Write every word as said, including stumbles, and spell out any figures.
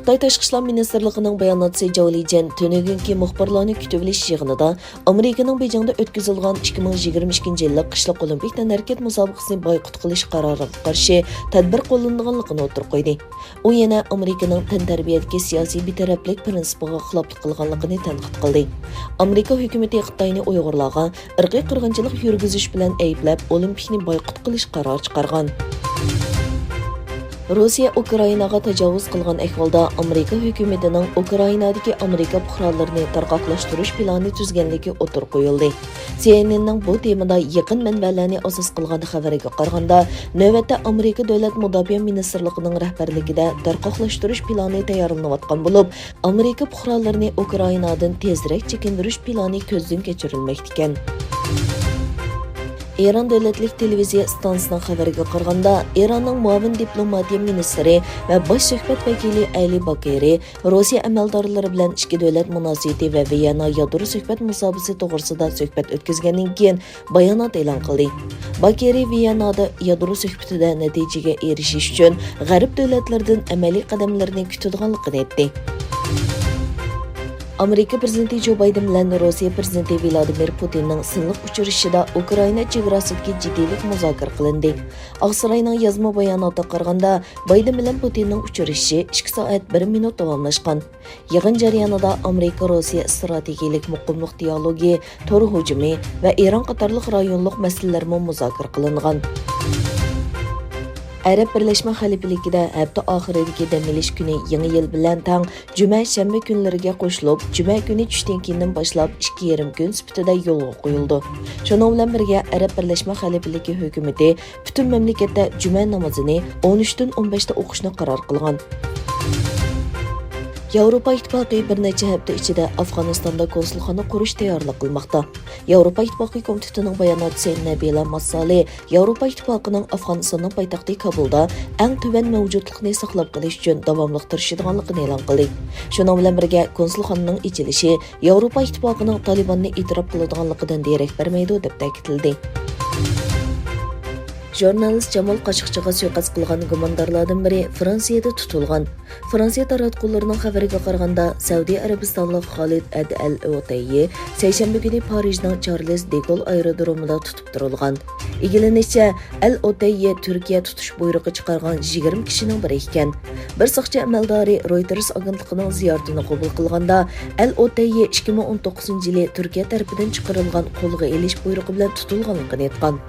خىتاي تاشقى ئىشلار مىنىستىرلىقىنىڭ باياناتچىسى جاۋ لىجيەن تۈنۈگۈنكى مۇخبىرلارنى كۈتۈۋېلىش يىغىنىدا ئامېرىكىنىڭ بېيجىڭدا ئۆتكۈزۈلىدىغان ئىككى مىڭ يىگىرمە ئىككىنچى يىللىق قىشلىق ئولىمپىك تەنھەرىكەت مۇسابىقىسىنى بايقۇت قىلىش قارارىغا قارشى تەدبىر قوللىنىدىغانلىقىنى ئوتتۇرىغا قويدى. ئۇ يەنە ئامېرىكىنىڭ تەنتەربىيەدىكى سىياسىي بىتەرەپلىك پىرىنسىپىغا خىلاپلىق قىلغانلىقىنى تەنقىد قىلدى. ئامېرىكا ھۆكۈمىتى خىتاينى ئۇيغۇرلارغا ئىرقىي قىرغىنچىلىق يۈرگۈزۈش بىلەن ئەيىبلەپ، ئولىمپىكنى بايقۇت قىلىش قارارى چىقارغان. روسىيە ئۇكرائىناغا تاجاۋۇز قىلغان ئەھۋالدا ئامېرىكا ھۆكۈمىتىنىڭ ئۇكرائىنادىكى ئامېرىكا پۇقرالىرىنى تارقاقلاشتۇرۇش پىلانى تۈزگەنلىكى ئوتتۇرىغا قويۇلدى. سى ئېن ئېننىڭ بۇ تېمىدا يېقىن مەنبەلەرنى ئاساس قىلغان خەۋىرىگە قارىغاندا، نۆۋەتتە ئامېرىكا دۆلەت مۇداپىئە مىنىستىرلىقىنىڭ رەھبەرلىكىدە تارقاقلاشتۇرۇش پىلانى تەييارلىنىۋاتقان بولۇپ، ئامېرىكا پۇقرالىرىنى ئۇكرائىنادىن تېزرەك چېكىندۈرۈش پىلانى كۆزدىن كەچۈرۈلمەكتىكەن. ئىران دۆلەتلىك تېلېۋىزىيە ئىستانسىسىنىڭ خەۋىرىگە قارىغاندا، ئىراننىڭ مۇئاۋىن دىپلوماتىيە مىنىستىرى ۋە باش سۆھبەت ۋەكىلى ئەلى باكىرى روسىيە ئەمەلدارلىرى بىلەن ئىككى دۆلەت مۇناسىۋىتى ۋە ۋىيەننا يادرو سۆھبەت مۇساھىبىسى توغرىسىدا سۆھبەت ئۆتكۈزگەندىن كېيىن بايانات ئېلان قىلدى. باكىرى ۋىيەننادا يادرو سۆھبىتىدە نەتىجىگە ئېرىشىش ئۈچۈن غەرب دۆلەتلىرىدىن ئەمەلىي قەدەملەرنى كۈتىدىغانلىقىنى ئېيتتى. ئامېرىكا پىرېزىدېنتى جو بايدېن بىلەن روسىيە پىرېزىدېنتى ۋلادىمىر پۇتىننىڭ سىنلىق ئۇچرىشىشىدا ئۇكرائىنا چېگراسىدىكى جىددىيلىك مۇزاكىرە قىلىندى. ئاقساراينىڭ يازما باياناتىغا قارىغاندا، بايدېن بىلەن پۇتىننىڭ ئۇچرىشىشى ئىككى سائەت بىر مىنۇت داۋاملاشقان. يىغىن جەريانىدا ئامېرىكا-روسىيە ئىستراتېگىيەلىك مۇقىملىق دىئالوگى، تور ھۇجۇمى ۋە ئىران قاتارلىق رايونلۇق مەسىلىلەرمۇ مۇزاكىرە قىلىنغان. ئەرەب بىرلەشمە خەلىپىلىكىدە ھەپتە ئاخىرىدىكى دەم ئېلىش كۈنى يېڭى يىل بىلەن تەڭ جۈمە، شەنبە كۈنلىرىگە قوشۇلۇپ، جۈمە كۈنى چۈشتىن كېيىندىن باشلاپ ئىككى يېرىم كۈن سۈپىتىدە يولغا قويۇلىدۇ. شۇنىڭ بىلەن بىرگە، ئەرەب بىرلەشمە خەلىپىلىكى ھۆكۈمىتى پۈتۈن مەملىكەتتە جۈمە نامىزىنى ئون ئۈچتىن ئون بەشتە ئوقۇشنى قارار قىلغان. ياۋروپا ئىتتىپاقى بىر نەچچە ھەپتە ئىچىدە ئافغانىستاندا كونسۇلخانا قۇرۇش تەييارلىق قىلماقتا. ياۋروپا ئىتتىپاقى كومىتېتىنىڭ باياناتچىسى نەبىلا ماسسالى ياۋروپا ئىتتىپاقىنىڭ ئافغانىستاننىڭ پايتەختى كابۇلدا ئەڭ تۆۋەن مەۋجۇتلۇقنى ساقلاپ قېلىش ئۈچۈن داۋاملىق تىرىشىدىغانلىقىنى ئېلان قىلدى. شۇنىڭ بىلەن بىرگە، كونسۇلخانىنىڭ ئېچىلىشى ياۋروپا ئىتتىپاقىنىڭ تالىباننى ئېتىراپ قىلىدىغانلىقىدىن دېرەك بەرمەيدۇ، دەپ تەكىتلىدى. ژۇرنالىست جامال قاشۇقچىغا سۇيىقەست قىلغان گۇماندارلاردىن بىرى فرانسىيەدە تۇتۇلغان. فرانسىيە تاراتقۇلىرىنىڭ خەۋىرىگە قارىغاندا، سەئۇدى ئەرەبىستانلىق خالىد ئەد ئەل ئوتەييى سەيشەنبە كۈنى پارىژنىڭ چارلىز دېگول ئايرودرومىدا تۇتۇپ تۇرۇلغان. ئىگىلىنىشىچە، ئەل ئوتەييى تۈركىيە تۇتۇش بۇيرۇقى چىقارغان يىگىرمە كىشىنىڭ بىرى ئىكەن. بىر ساقچى ئەمەلدارى رويتېرس ئاگېنتلىقىنىڭ زىيارىتىنى قوبۇل قىلغاندا، ئەل ئوتەييى ئىككى مىڭ ئون توققۇزىنچى يىلى تۈركىيە تەرىپىدىن چىقىرىلغان قولغا ئېلىش بۇيرۇقى بىلەن تۇتۇلغانلىقىنى ئېيتقان.